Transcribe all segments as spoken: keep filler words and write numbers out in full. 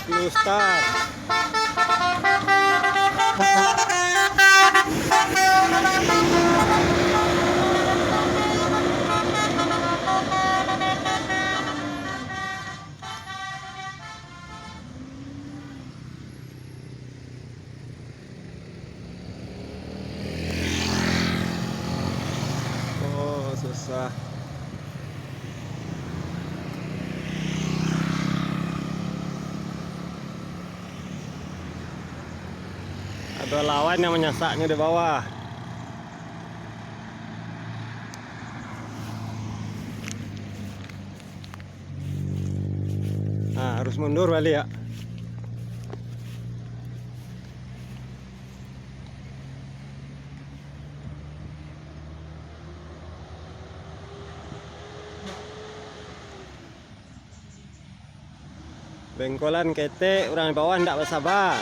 Blue Star. Oh, susah. Ado lawan yang manyasaknyo di bawah. Nah, harus mundur baliak, ya. Bengkolan ketek, urang di bawah ndak basaba.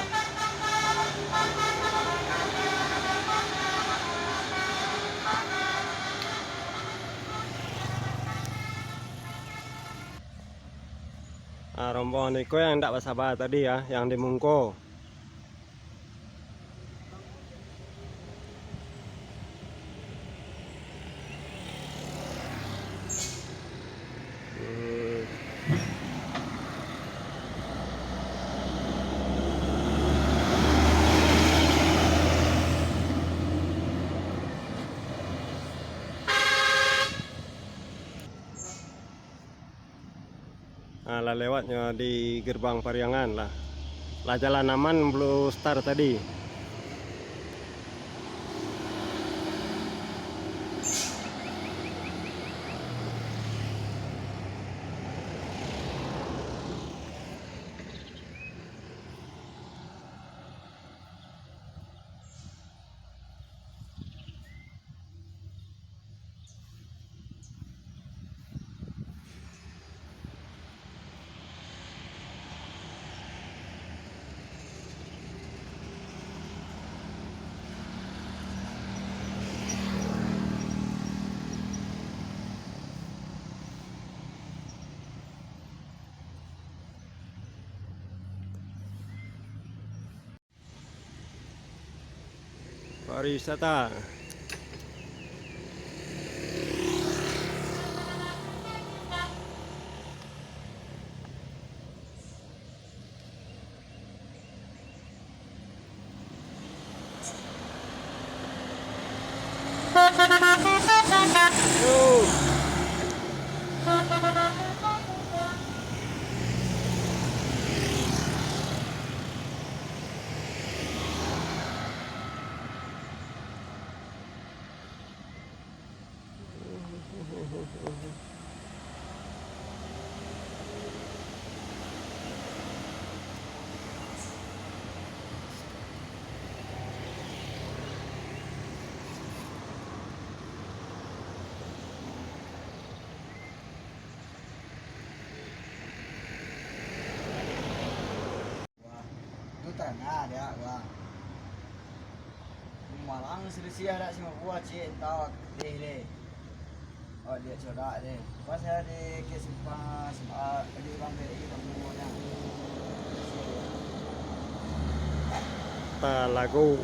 Ah, rombongan iko yang ndak basaba tadi, ya, yang di mungko. Nah, lah lewatnyo di gerbang Pariangan lah. Lah jalan aman Blue Star tadi. Pariwisata. Wah, tu tangah dia, wah. Malang Selisiah dak sima buah, cik, entah deh, deh. Oh, dia codak deh. Pas saya di ke simpang, simpang, di Bang B I, Bang Bungo nya. Talago.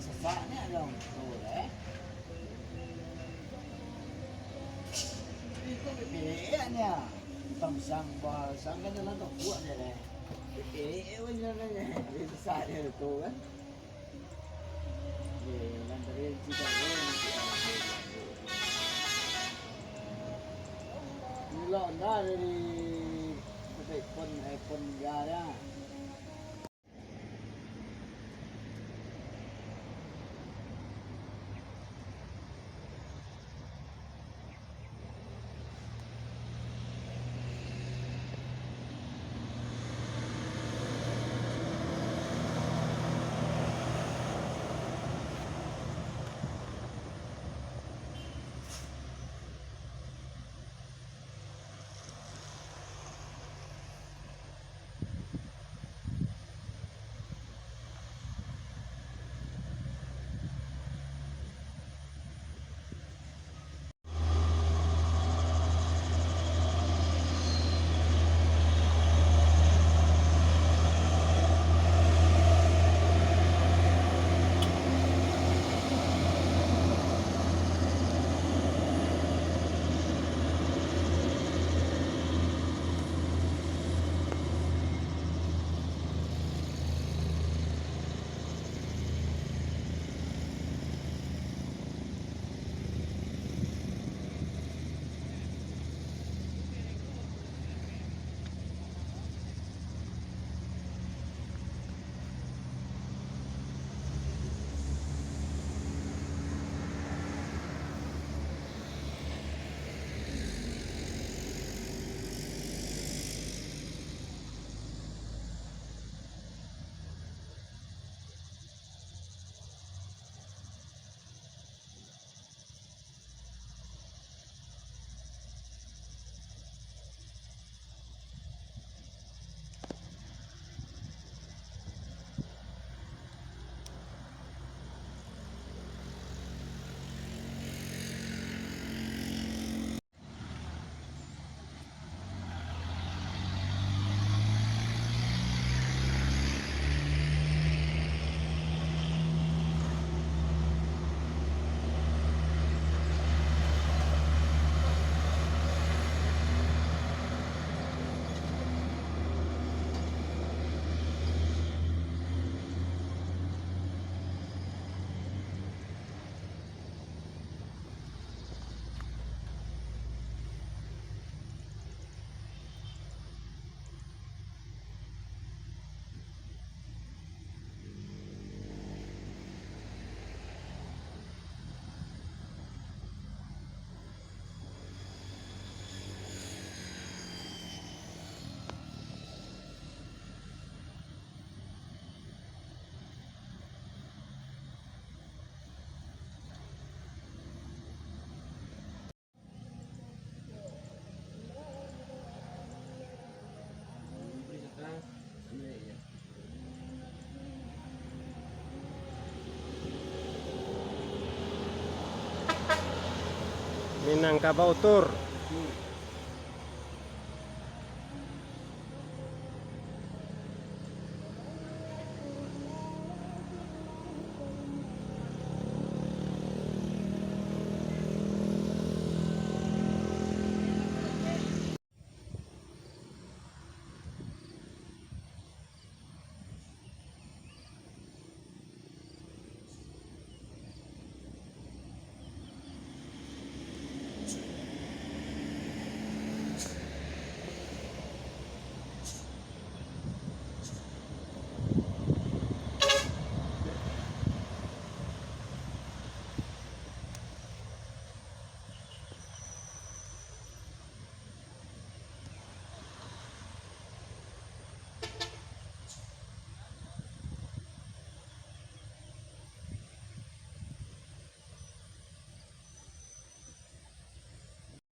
Sesak nian dong tu, eh. Iko bebek nian. Tang sang, bah, sang kan jalan tu kuat je, eh. Eh, eh, bener nanya. Dia susah dia tu kan. Dia lantaran cerita dia nanti. Ni lah dah dari iPhone, iPhone dia dah. Minangkabau Tour.